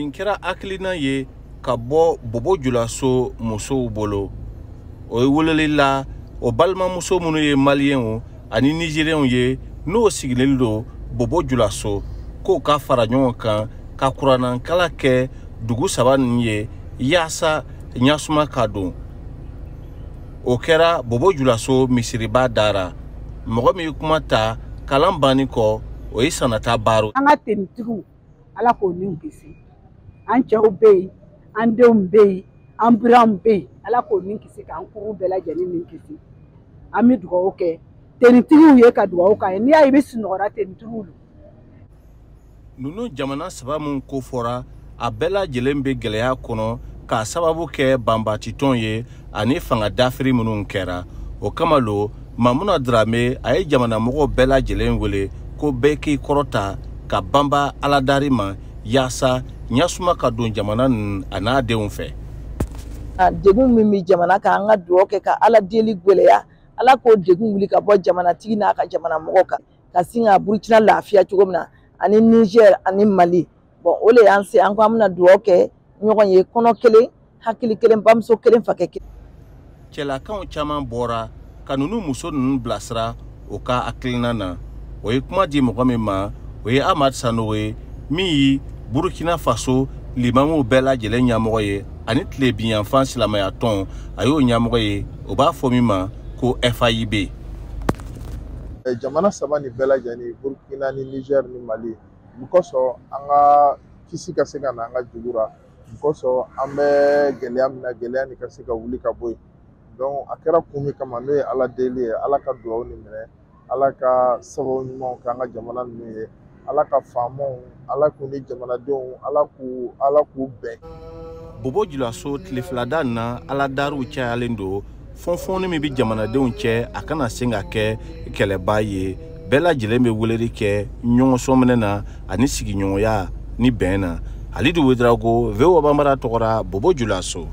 Nin kɛra hakilina ye ka bɔ Bobo Julaso musow bolo. O ye weleli la o balimamuso minnu ye Maliyɛnw ani Nizeriyɛnw ye, n'o sigilen don Bobo Julaso, k'o ka fara ɲɔgɔn kan ka kuranankala kɛ dugu saba ninnu ye yaasa ɲasuma ka don. O kɛra Bobo Julaso misiriba dara. Mɔgɔ min ye kuma ta kalan banni kɔ, o ye Sanata Baro. An ka tenitigiw, Ala k'o ni kisi. An cɛw bɛ yen, an denw bɛ yen, an buranw bɛ yen, Ala k'o ni kisi, k'an kuru bɛɛ lajɛlen ni kisi. An bɛ dugawu kɛ tenitigiw ye, ka dugawu k'a ye. N'i y'a ye i bɛ sunɔgɔra, tenitigiw don. Ninnu jamana saba min ko fɔra, a bɛɛ lajɛlen bɛ gɛlɛya kɔnɔ k'a sababu kɛ banbatitɔn ye ani fanga dafiri minnu kɛra. O kama lo Mamuna Darame a ye jamanamɔgɔw bɛɛ lajɛlen wele ko bɛɛ k'i kɔrɔta ka banba aladari ma yaasa ɲasuma ka don jamana ninnu a n'a denw fɛ. Degun min bɛ jamana kan, an ka dugawu kɛ ka Ala deli gɛlɛya, Ala k'o degun wuli ka bɔ jamanatigi n'a ka jamana mɔgɔw kan, ka sin ka Burukina lafiya cogo min na, ani Niger ani Mali. Bon, o le y'an se, an ko an bɛna dugawu kɛ ɲɔgɔn ye, kɔnɔ kelen, hakili kelen, bamuso kelen, fakɛ kelen. Cɛlakaw caman bɔra ka ninnu muso ninnu bilasira o ka hakilina na. O ye kuma di mɔgɔ min ma, o ye Amadu Sanogo ye, min ye Burukina Faso limamuw bɛɛ lajɛlen ɲɛmɔgɔ ye, ani tilebinyanfan silamɛya tɔn, a y'o ɲɛmɔgɔ ye, o b'a fɔ min ma ko FAIB. Jamana saba nin bɛɛ lajɛlen, Burukina ni Niger ni Mali, mun kosɔn an ka kisi ka se ka na an ka dugu la, mun kosɔn an bɛ gɛlɛya min na, gɛlɛya nin ka se ka wuli ka bɔ yen. Donc a kɛra kun min kama, n'o ye Ala deli ye, Ala ka dugawu ni minɛ, Ala ka sababu ɲumanw kɛ an ka jamana ninnu ye, Ala ka faamaw, Ala k'u ni jamanadenw, Ala k'u bɛn. Bobo Julaso tile fila da na, aladariw cayalen don. Fɔnfɔnni min bɛ jamanadenw cɛ, a kana se ka kɛ kɛlɛba ye. Bɛɛ lajɛlen bɛ weleli kɛ ɲɔgɔn sɔminɛ na ani sigiɲɔgɔnya ni bɛn na. Halidu Wedarago, VOA Bambara tɔgɔra, Bobo Julaso.